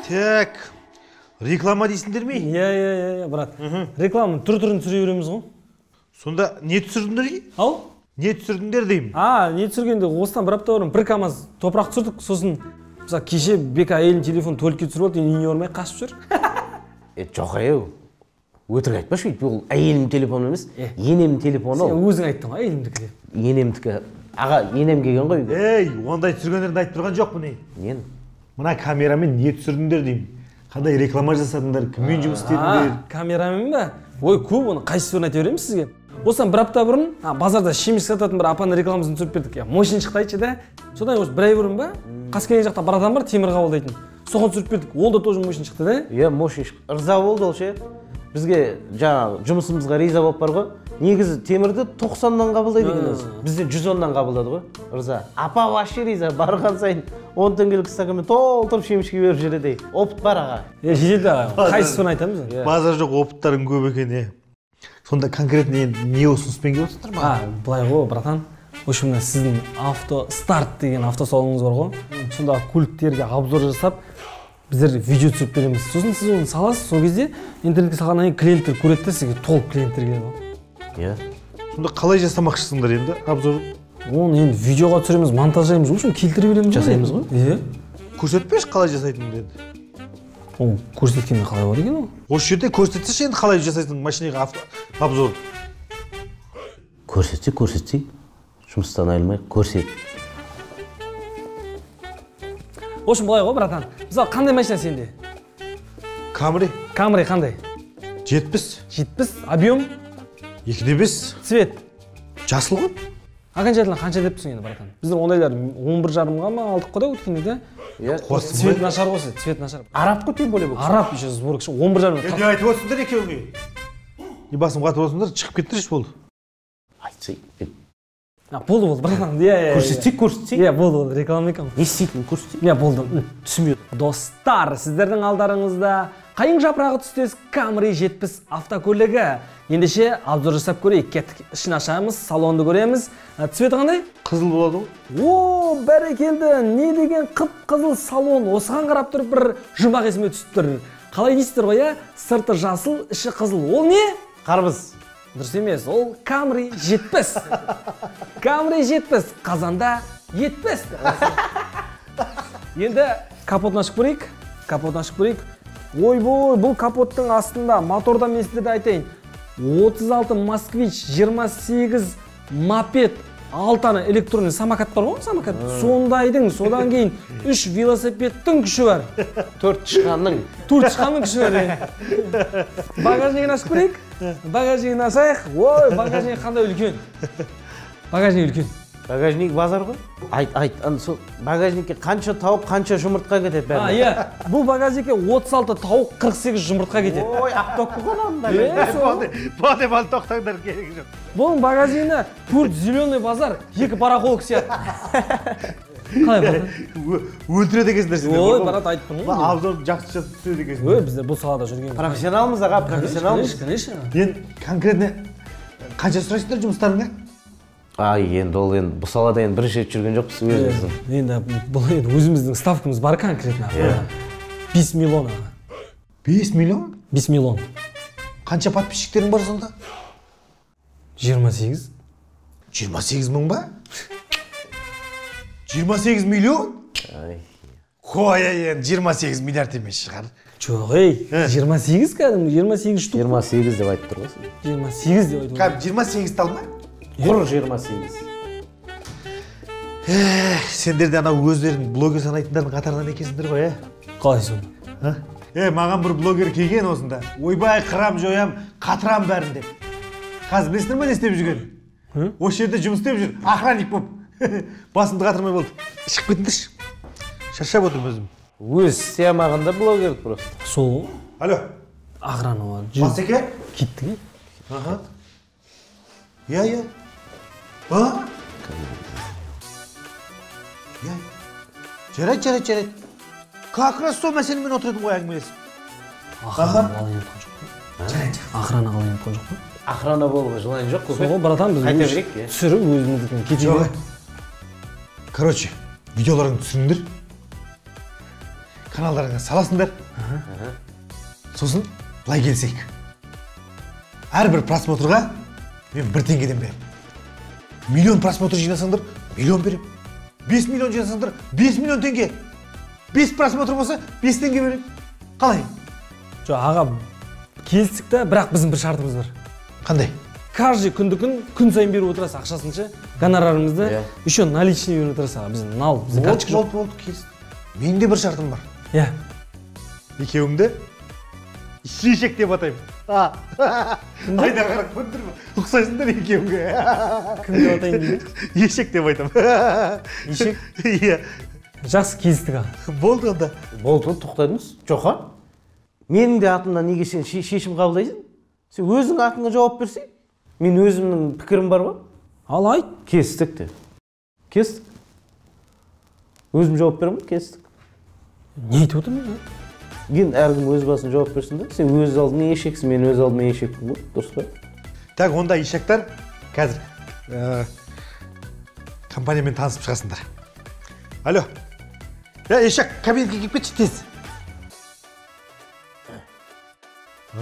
Так, реклама дейсіңдер ме? Иә, иә, иә, брат. Рекламаның түр-түрін түсіре береміз ғой. Сонда не түсірдіңдер? Ау? Не түсірдіңдер деймін. А, не түсіргенде осыдан бір апта бұрын бір КамАЗ топырақ түсірдік, сосын мысалы кеше Бека әйелінің телефонын туалетке түсіріп алды, енді үйіне бармай қашып жүр. Жоқ, ай, өтірік айтпашы, өйтпе, ол әйелімнің телефоны емес, енемнің телефоны ол. Сен өзің айттың ғой, әйелімдікі деп. Енемдікі. Аға, енем келген ғой үйге. Ей, ондай түсіргендерді айтып тұрған жоқпын, ей. Нені? Мына камерамен не түсірдіңдер деймін. Қандай реклама жасадыңдар, кіммен жұмыс істедіңдер? Камерамен ба? Ой, көп, оны қайсы бірін айта беремін сізге. Осыдан бір апта бұрын базарда шемішке сататын бір апаның рекламасын түсіріп бердік. Мощный шықты айтшы да. Содан осы бір ай бұрын ба, Қаскелең жақта бір адам бар, темір қабылдайтын. Соған түсіріп бердік. Ол да тоже мощный шықты да? Иә, мощный шықты. Ырза болды ол ше. Бізге жаңағы жұмысымызға риза болып бар ғой. Негізі темірді 90-нан қабылдайды екен өзі. Бізден 110-нан қабылдады ғой. Ырза. Апа вообще риза. Барған сайын 10 теңгелік стаканмен толтырып шемішке беріп жүреді. Опыт бар аға. Жетеді аға. Қайсысын айтамыз? Базар жоқ, опыттарың көп екен, е. Сонда конкретно енді не ұсыныспен келіп отырсыңдар маған? Былай ғой, братан. В общем, мына сіздің Авто Старт деген автосалоныңыз бар ғой. Сонда көліктерге обзор жасап, біздер видео түсіріп береміз. Сосын сіз оны саласыз, сол кезде интернетке салғаннан кейін клиенттер көреді де, сізге толық клиенттер келеді ғой. Иә. Сонда қалай жасамақшысыңдар енді обзор? Оны енді видеоға түсіреміз, монтаждаймыз, в общем, келтіре береміз. Жасаймыз ғой? Иә. Көрсетпеші қалай жасайтыныңды енді. Ол көрсеткенде қалай болады екен ол? Осы жерде көрсетсеші енді қалай жасайсың машинаға обзор. Көрсетсе, көрсетсе, жұмыстан айырылмай көрсет. В общем, былай ғой, братан. Мысалы, қандай машина сенде? Камри. Камри қандай? 70. 70, объем? 2,5. Цвет? Жасыл ғой. Окончательно қанша деп тұрсың енді, братан? Біздер ондайлар 11,5-ға ма алдық қой да өткенде де? Иә. Цвет нашар ғой, цвет нашар. Араб қой, тем более бұл. Араб еще сборка, 11,5. Не айтып отырсыңдар екеуіңе? Не басым қатып отырсыңдар, шығып кеттіңдерші болды. Айтсай. Болды, болды, братан. Иә, иә. Көрсетсек, көрсетсек. Иә, болды, болды, реклама екен. Не істейтінін көрсетсек. Иә, болды. Түсінбей. Достар, сіздердің алдарыңызда қайың жапырағы түстес Камри 70 автокөлігі. Ендеше обзор жасап көрейік. Кеттік, ішін ашамыз, салонды көреміз. Цветі қандай? Қызыл болады ғой. О, бәрекелді, не деген қып-қызыл салон. Осыған қарап тұрып бір жұмбақ есіме түсіп тұр. Қалай дейсіздер ғой, иә? Сырты жасыл, іші қызыл. Ол не? Қарбыз. Дұрыс емес, ол Камри 70. Камри 70, қазанда 70. Енді капотын ашып көрейік. Капотын ашып көрейік. Ойбой, бұл капоттың астында мотордан мен сіздерді айтайын. 36 Москвич, 28 мопед, 6 ана электронный самокат бар ғой, самокат. Сондайдың, содан кейін 3 велосипедтің күші бар. 4 тышқанның. 4 тышқанның күші бар. Багажнигін ашып көрейік. Багажнигін ашайық. Ой, багажник қандай үлкен. Багажник үлкен. Багажник базар ғой. Айт, айт, сол багажникке қанша тауық, қанша жұмыртқа кетеді бәрі. Иә, бұл багажникке 36 тауық, 48 жұмыртқа кетеді. Ой, ақтоқты ғой анда. Болды, болды, тоқтаңдар, керек жоқ. Бұның багажнигіне 4 зеленый базар, 2 барахолка сияды. Қалай, брат? Өлтіреді екенсіңдер сендер. Ой, брат, айтып тұрмын ғой. Обзор жақсы жасап түсіреді екенсіңдер. Ой, біздер бұл салада жүргенбіз. Профессионалмыз, аға, профессионалмыз. Конечно, конечно. Енді конкретно қанша сұрайсыңдар жұмыстарыңа? Ай, енді ол енді бұл салада енді бірінші рет жүрген жоқпыз өзіміздің. Енді бұл енді өзіміздің ставкамыз бар конкретно. 5 миллион аға. 5 миллион? 5 миллион. Қанша подписчиктерің бар сонда? 28. 28 мың ба? 28 миллион? Қой, енді 28 миллиард емес шығар. Жоқ, ей, 28 кәдімгі, 28 штук. 28 деп айтып тұр ғой сен. 28 деп айтып. Кәдімгі 28 тал ма? Құр 28. Сендер де анау өздерін блогер санайтындардың қатарынан екенсіңдер ғой, ә? Қалай сонда? Маған бір блогер келген осында. Ойбай, қырам, жоям, қатырам бәрін деп. Қазір білесіңдер ме не істеп жүргенін? Осы жерде жұмыс істеп жүр, охранник болып. Басымды қатырмай болды. Шығып кетіңдерші. Шаршап отырмын өзім. Өз істей алмағанда блогер просто. Сол. Алло. Охрана болады. Басеке? Кетті. Аха. Иә, иә. А? Иә. Жарайды, жарайды, жарайды. Как раз сол мәселемен отырдым ғой әңгімелесіп. Охрана қалайын жатқан жоқ па? Жарайды. Охрана қалайын жатқан жоқ па? Охрана болуға желание жоқ қой. Сол ғой, братан, біз қайта берейік, түсіріп өзіміздікін кете берейік. Короче, видеоларыңды түсіріңдер. Каналдарыңа саласыңдар. Сосын былай келсек. Әрбір просмотрға мен 1 теңгеден беремін. Миллион просмотр жинасаңдар, миллион беремін. 5 миллион жинасаңдар, 5 миллион теңге. 5 просмотр болса, 5 теңге беремін. Қалай? Жоқ, аға, келістік та, бірақ біздің бір шартымыз бар. Қандай? Каждый күндікін күн сайын беріп отырасыз ақшасын ше, гонорарымызды, еще наличный беріп отырасыз аға, біздің нал, біздің карточка жоқ. Болды, келістік. Менің де бір шартым бар. Иә. Екеуіңді ешек деп атаймын. Айда қарап көрдіңдер ме? Ұқсайсыңдар екеуіңе. Кім деп атайын дейді? Ешек деп айтамын. Ешек? Иә. Жақсы, келістік аға. Болды онда. Болды, тоқтадыңыз. Жоқ, а? Менің де атымнан неге сен шешім қабылдайсың? Сен өзің атыңа жауап берсең? Мен өзімнің пікірім бар ғой. Ал айт. Келістік те. Келістік. Өзім жауап беремін, келістік. Не айтып отырмын? Енді әркім өз басына жауап берсін да. Сен өз алдыңа ешексің, мен өз алдыма ешекпін ғой, дұрыс па? Так, онда ешектер қазір компаниямен танысып шығасыңдар. Алло. Ешек, кабинетке келіп кетші тез.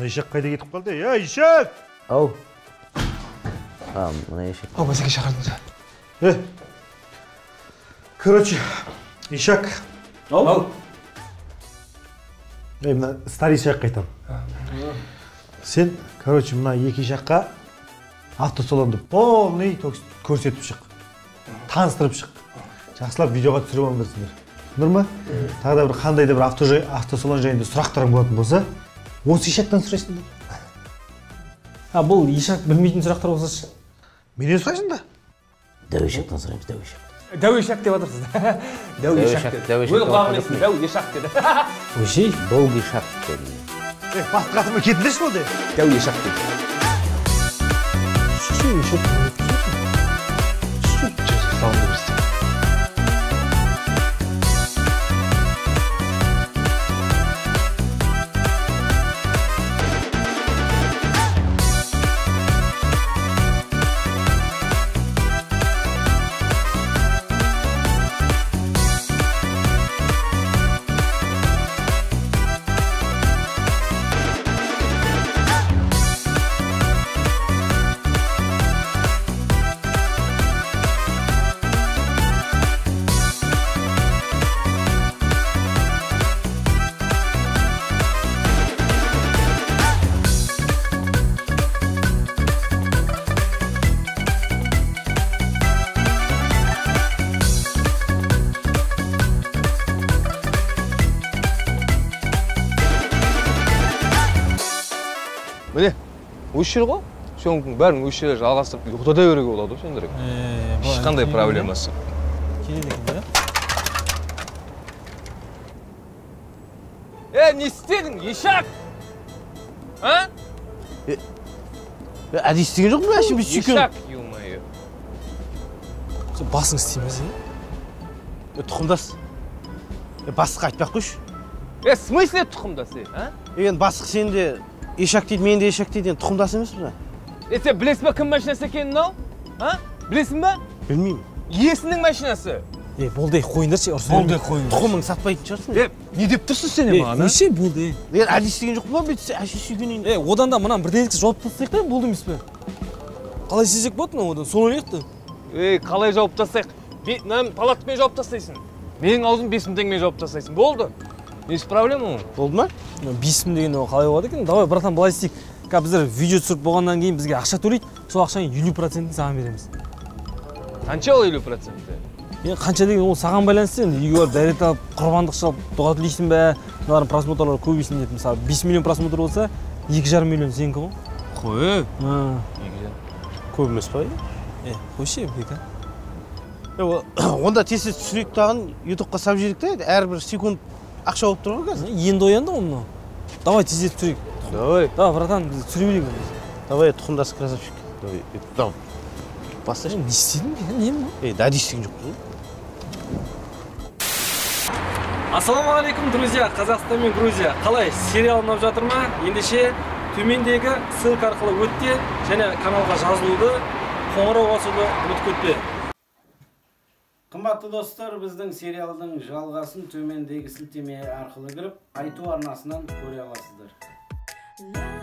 Ешек қайда кетіп қалды? Ешек! Ау. Мына ешек. Ау, бәсеке шақырдыңыз. Короче, ешек. Ау. Мына старый ишакқа айтамын. Сен, короче, мына екі ишаққа автосалонды полный көрсетіп шық. Таныстырып шық. Жақсылап видеоға түсіріп алыңдар сендер. Түсіндір ма? Тағы да бір қандай да бір автосалон жайында сұрақтарың болатын болса, осы ишақтан сұрайсыңдар. Бұл ишақ білмейтін сұрақтар болса ше? Менен сұрайсың да? Дәу ишақтан сұраймыз, дәу ишақ. Дәу ишак деп жатырсыз. Дәу ишак деді. Өліп қалған емеспін, дәу ишак деді. Өшей? Долгий шаг деді. Басты қатырмай кетіңдерші болды. Дәу ишак деді. Шү, ишак. Шү, салынды бір істеп. Міне, осы жер ғой, съемканың бәрін осы жерде жалғастырып ұйықтата беруге болады ғой сендерге. Ешқандай проблемасы. Келеді екен, да? Не істедің, ешак? А? Әдейі істеген жоқпын, әшейін біз сүйкен. Ешак, ё-моё. Сен басың істей ме сен? Тұқымдас. Бастыққа айтпай-ақ қойшы. В смысле тұқымдас, а? Енді бастық сен де ешак дейді, мен де ешак дейді, енді тұқымдас емеспіз ба? Сен білесің ба кім машинасы екенін мынау? А? Білесің ба? Білмеймін. Иесінің машинасы. Болды, қойыңдаршы, ұрса. Болды, қойыңдар. Тұқымың сатпайтын шығарсың. Не деп тұрсың сен маған, а? Неше болды, Әдейі істеген жоқпын ба, бүйтсе, әшейін сүйгеннен. Одан да мынаны бірдеңе жауып тастайық та, болды емес пе? Қалай істесек болады мынау одан? Соны ойлайық та. Қалай жауып тастайық? Мынаны палаткамен жауып тастайсың. Менің аузым 5000 теңгемен жауып тастайсың. Болды. Несі проблема оның? Болды ма? 5000 деген ол қалай болады екен? Давай, братан, былай істейік. Қазір біздер видео түсіріп болғаннан кейін бізге ақша төлейді, сол ақшаның 50%-ін саған береміз. Қанша ол 50%-і? Енді қанша деген ол саған байланысты енді. Үйге барып дәрет алып, құрбандық шалып, дұға тілейсің бе? Мыналардың просмотрлары көбейсін деп. Мысалы, 5 миллион просмотр болса, 2,5 миллион сенікі ғой. Қой. Көп емес па? Қойшы, бека. Онда тез-тез түсірейік тағын, ютубқа сап жіберейік та, әрбір секунд ақша болып тұр ғой қазір. Енді оянды ғой мынау. Давай тездетіп түсірейік. Давай. Давай, братан, біз түсіре берейік. Давай, тұқымдас красавчик. Давай, давай. Басташы. Не істедің? Не мынау? Дәді істеген жоқпын. Ассалаумағалейкум, друзья, Қазақстан мен Грузия. Қалай, сериал ұнап жатыр ма? Ендеше төмендегі ссылка арқылы өт те және каналға жазылуды, қоңырау басуды ұмытып кетпе. Қымбатты достар, біздің сериалдың жалғасын төмендегі сілтеме арқылы кіріп, Айту арнасынан көре аласыздар.